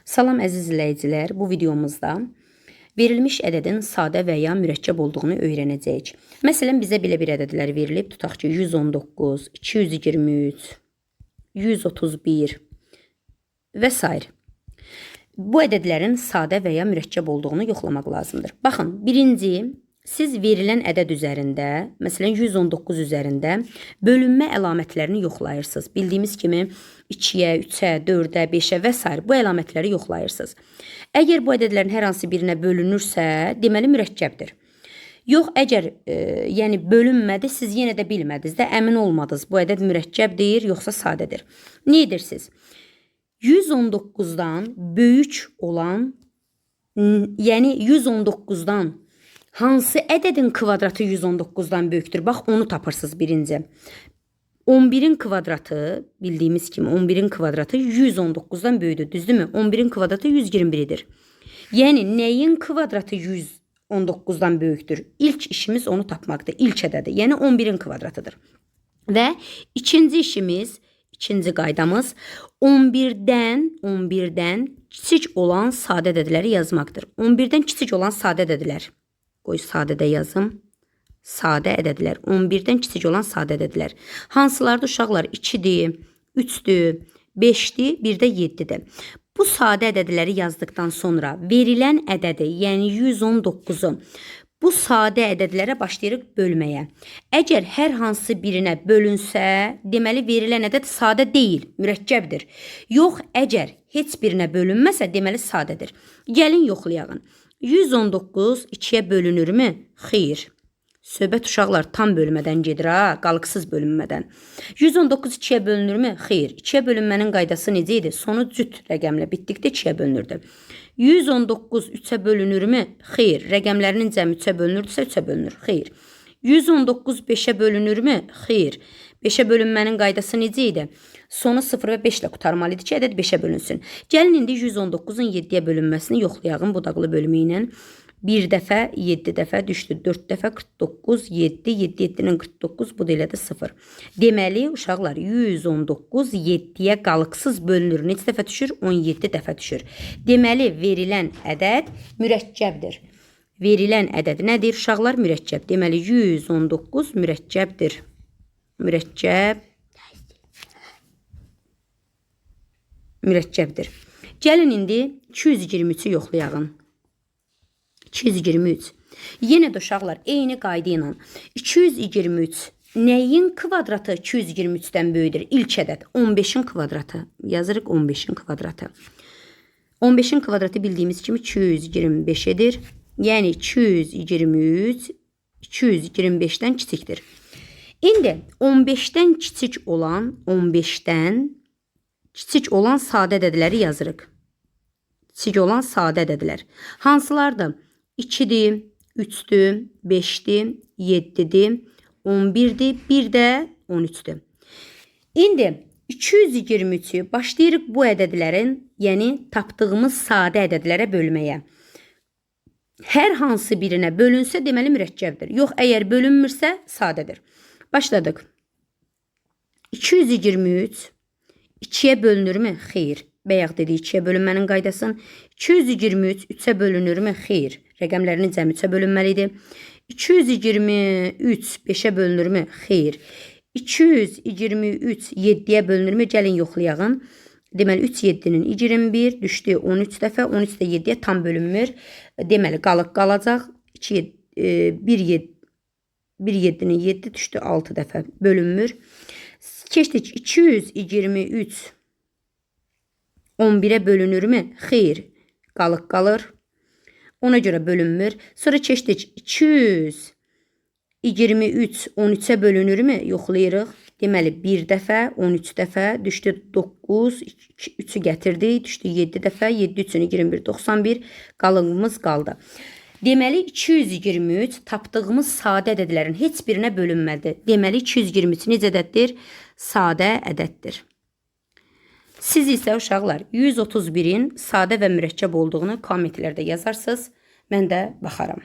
Salam əziz izləyicilər, bu videomuzda verilmiş ədədin sadə və ya mürəkkəb olduğunu öyrənəcəyik. Məsələn, bizə belə bir ədədlər verilib, tutaq ki, 119, 223, 131 və s. Bu ədədlərin sadə və ya mürəkkəb olduğunu yoxlamaq lazımdır. Baxın, birinci, siz verilən ədəd üzərində, məsələn 119 üzərində bölünmə əlamətlərini yoxlayırsınız. Bildiyimiz kimi 2-yə, 3-ə, 4-ə, 5-ə və s. bu əlamətləri yoxlayırsınız. Əgər bu ədədlərin hər hansı birinə bölünürsə, deməli mürəkkəbdir. Yox, əgər yəni bölünmədi, siz yenə də bilmədiniz də, əmin olmadınız bu ədəd mürəkkəbdir, yoxsa sadədir. Nə edirsiniz? 119-dan böyük olan, yəni 119-dan hansı ədədin kvadratı 119-dan böyükdür? Bax, onu tapırsınız birinci. 11-in kvadratı, bildiyimiz kimi 11-in kvadratı 119-dan böyükdür, düzdürmü? 11-in kvadratı 121-dir. Yəni, nəyin kvadratı 119-dan böyükdür? İlk işimiz onu tapmaqdır, ilk ədədi. Yəni, 11-in kvadratıdır. Və ikinci işimiz, ikinci qaydamız 11-dən kiçik olan sadə ədədləri yazmaqdır. 11-dən kiçik olan sadə ədədlər. Qoy sadə də yazım. Sadə ədədlər. 11-dən kiçik olan sadə ədədlər. Hansılardır uşaqlar? 2-dir, 3-dür, 5-dir, bir də 7-dir. Bu sadə ədədləri yazdıqdan sonra verilən ədədi, yəni 119-u bu sadə ədədlərə başlayırıq bölməyə. Əgər hər hansı birinə bölünsə, deməli verilən ədəd sadə deyil, mürəkkəbdir. Yox, əgər heç birinə bölünməsə, deməli sadədir. Gəlin yoxlayağın. 119 2-yə bölünürmü? Xeyr. Söhbət uşaqlar tam bölmədən gedir ha, qalıqsız bölünmədən. 119 2-yə bölünürmü? Xeyr. 2-yə bölünmənin qaydası necə idi? Sonu cüt rəqəmlə bitdikdə 2-yə bölünürdü. 119 3-ə bölünürmü? Xeyr. Rəqəmlərinin cəmi 3-ə bölünürdüsə 3-ə bölünür. Xeyr. 119 5-ə bölünürmü? Xeyr. 5-ə bölünmənin qaydası necə idi? Sonu 0 və 5 ilə qurtarmalı idi ki, ədəd 5-ə bölünsün. Gəlin indi 119-un 7-yə bölünməsini yoxlayağın budaqlı bölümü ilə. 1 dəfə, 7 dəfə düşdü, 4 dəfə 49, 7, 7, 7-nin 49, bu da elə də 0. Deməli, uşaqlar 119 7-yə qalıqsız bölünür. Neçə dəfə düşür? 17 dəfə düşür. Deməli, verilən ədəd mürəkkəbdir. Verilən ədəd nədir? Uşaqlar mürəkkəb. Deməli, 119 mürəkkəbdir. Mürəkkəbdir. Gəlin indi 223-ü yoxlayağın. 223. Yenə də uşaqlar eyni qayda ilə 223 nəyin kvadratı 223-dən böyükdür? İlk ədəd 15-in kvadratı. Yazırıq 15-in kvadratı. 15-in kvadratı bildiyimiz kimi 225 edir. Yəni 223 225-dən kiçikdir. İndi 15-dən kiçik olan 15-dən kiçik olan sadə ədədləri yazırıq. Kiçik olan sadə ədədlər. Hansılardır? 2-dir, 3-dür, 5-dir, 7-dir, 11-dir, bir də 13-dür. İndi 223-ü başlayırıq bu ədədlərin, yəni tapdığımız sadə ədədlərə bölməyə. Hər hansı birinə bölünsə, deməli mürəkkəbdir. Yox, əgər bölünmürsə, sadədir. Başladıq. 223 2-yə bölünürmü? Xeyr. Bayaq dedik 2-yə bölünmənin qaydasını. 223 3-ə bölünürmü? Xeyr. Rəqəmlərinin cəmi 3-ə bölünməlidir. 223 5-ə bölünürmü? Xeyr. 223 7-yə bölünürmü? Gəlin yoxlayağın. Deməli 3 7-nin 21 düşdü 13 dəfə. 13 də 7-yə tam bölünmür. Deməli qalıq qalacaq. 2 1 7 1 7-nin 7 düşdü 6 dəfə bölünmür. Keçdik 223 11-ə bölünürmü? Xeyr. Qalıq qalır. Ona görə bölünmür. Sonra keçdik 223 13-ə bölünürmü? Yoxlayırıq. Deməli 1 dəfə, 13 dəfə düşdü 9, 3-ü gətirdik, düşdü 7 dəfə, 7 3-ün 21, 91 qalığımız qaldı. Deməli 223 tapdığımız sadə ədədlərin heç birinə bölünmədi. Deməli 223 necə ədəddir? Sadə ədəddir. Siz isə uşaqlar 131-in sadə və mürəkkəb olduğunu kommentlərdə yazarsınız. Mən də baxaram.